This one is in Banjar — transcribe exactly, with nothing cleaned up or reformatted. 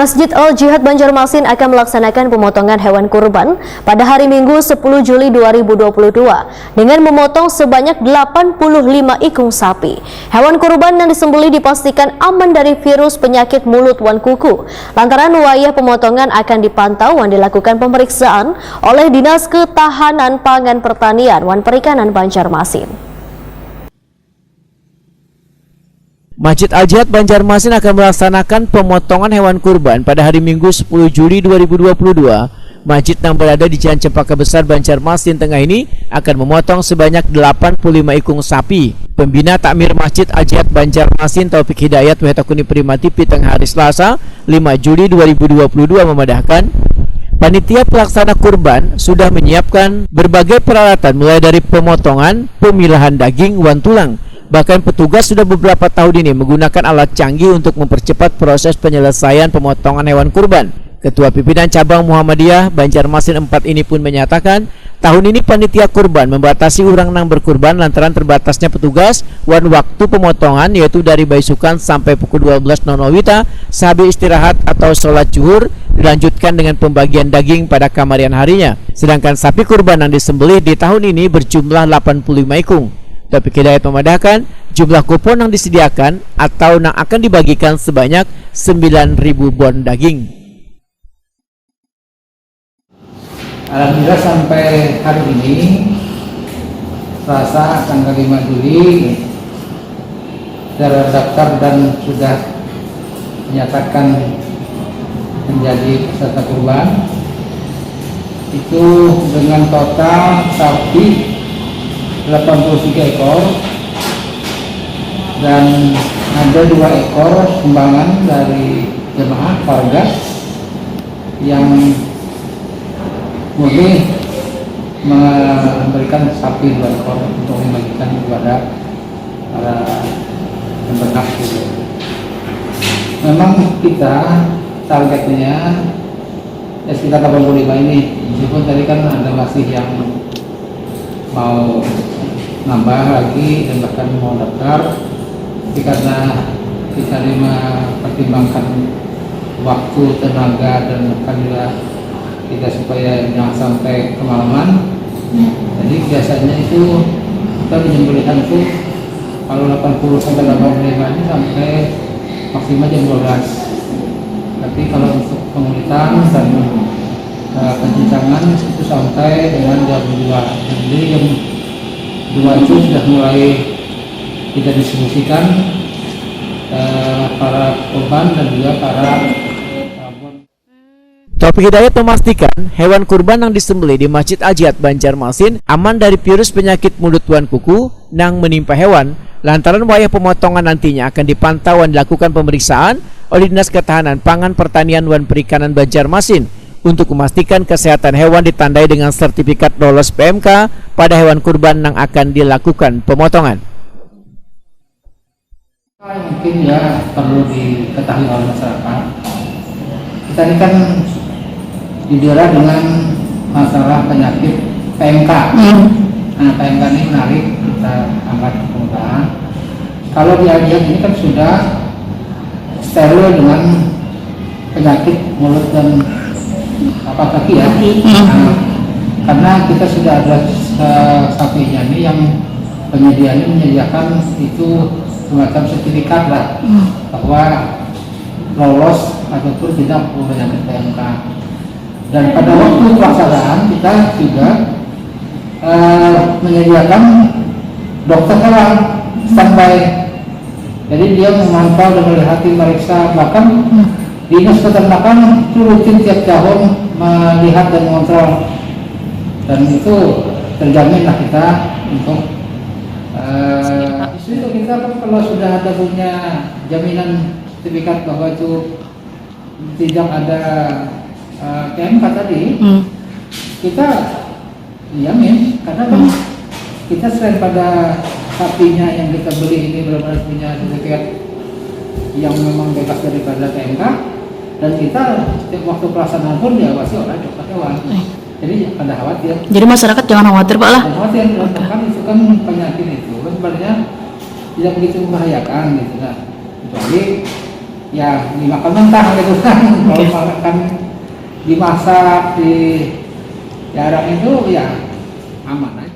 Masjid Al Jihad Banjarmasin akan melaksanakan pemotongan hewan kurban pada hari Minggu sepuluh Juli dua ribu dua puluh dua dengan memotong sebanyak delapan puluh lima ikung sapi. Hewan kurban yang disembelih dipastikan aman dari virus penyakit mulut wan kuku. Lantaran wayah pemotongan akan dipantau wan dilakukan pemeriksaan oleh Dinas Ketahanan Pangan Pertanian wan Perikanan Banjarmasin. Masjid Al-Jihad Banjarmasin akan melaksanakan pemotongan hewan kurban pada hari Minggu sepuluh Juli dua ribu dua puluh dua. Masjid yang berada di Jalan Cempaka Besar Banjarmasin Tengah ini akan memotong sebanyak delapan puluh lima ikung sapi. Pembina Takmir Masjid Al-Jihad Banjarmasin Taufik Hidayat Wahid Akuni Prima T V tengah hari Selasa, lima Juli dua ribu dua puluh dua memadahkan, panitia pelaksana kurban sudah menyiapkan berbagai peralatan mulai dari pemotongan, pemilahan daging, wan tulang. Bahkan petugas sudah beberapa tahun ini menggunakan alat canggih untuk mempercepat proses penyelesaian pemotongan hewan kurban. Ketua Pimpinan Cabang Muhammadiyah Banjarmasin empat ini pun menyatakan, tahun ini panitia kurban membatasi urang nang berkurban lantaran terbatasnya petugas wan waktu pemotongan, yaitu dari baisukan sampai pukul dua belas nol nol wita, sehabis istirahat atau sholat juhur, dilanjutkan dengan pembagian daging pada kamarian harinya. Sedangkan sapi kurban yang disembelih di tahun ini berjumlah delapan puluh lima ikung. Taufik Hidayat memadahkan, jumlah kupon yang disediakan atau yang akan dibagikan sebanyak sembilan ribu bon daging. Alhamdulillah, sampai hari ini, Selasa, tanggal lima Juli, terdaftar dan sudah dinyatakan menjadi peserta kurban itu dengan total sapi delapan puluh tiga ekor dan ada dua ekor sumbangan dari jemaah warga yang murni memberikan sapi dua ekor untuk dibagikan kepada para peternak gitu. Memang kita targetnya ya sekitar delapan puluh lima ini, meskipun tadi kan ada masih yang mau nambah lagi dan bahkan mau daftar, tapi karena kita ini mempertimbangkan waktu, tenaga, dan bahkan juga kita supaya jangan sampai kemalaman. Jadi biasanya itu kita menyembelihan itu kalau delapan puluh sampai delapan puluh lima ini sampai maksimal jam dua belas. Tapi kalau untuk pengulitan dan eh, pencincangan itu sampai dengan jam dua. Jadi jam dua itu sudah mulai kita distribusikan eh, para korban dan juga para pelabun. Taufik Hidayat memastikan hewan kurban yang disembelih di Masjid Al-Jihad Banjarmasin aman dari virus penyakit mulut wan kuku nang menimpa hewan. Lantaran wayah pemotongan nantinya akan dipantau dan dilakukan pemeriksaan oleh Dinas Ketahanan Pangan, Pertanian wan Perikanan Banjarmasin untuk memastikan kesehatan hewan ditandai dengan sertifikat lolos P M K pada hewan kurban yang akan dilakukan pemotongan. Mungkin ya perlu diketahui oleh masyarakat. Kita ini kan didera dengan masalah penyakit P M K. Hmm. Nah, P M K ini menarik kita angkat ke permukaan. Kalau di Al-Jihad ini kan sudah steril dengan penyakit mulut dan apa kaki ya. Kaki. Hmm. Nah, karena kita sudah ada eh, sapinya ini yang penyedia ini menyediakan itu semacam sertifikat lah hmm. bahwa lolos ataupun tidak penyakit P M K. Dan pada waktu pelaksanaan kita juga eh, menyediakan dokter hewan standby. Jadi dia memantau dan melihat, memeriksa, bahkan dinas peternakan itu rutin tiap tahun melihat dan mengontrol. Dan itu terjamin lah kita untuk eh, itu kita kan kalau sudah ada punya jaminan sertifikat bahwa itu tidak ada eh, P M K tadi, hmm. kita dijamin karena kan hmm. kita selain pada sapinya yang kita beli ini benar-benar punya sertifikat yang memang bebas daripada P M K dan kita setiap waktu pelaksanaan pun diawasi oleh dokter hewan. Eh. Jadi jangan ada khawatir. Jadi masyarakat jangan khawatir, Pak lah. Jangan khawatir, okay. Kan itu kan penyakit itu kan sebenarnya tidak begitu membahayakan gitu nah. Kecuali Ya, dimakan mentah gitu kan. Kalau makan dimasak, di jarang itu ya aman aja.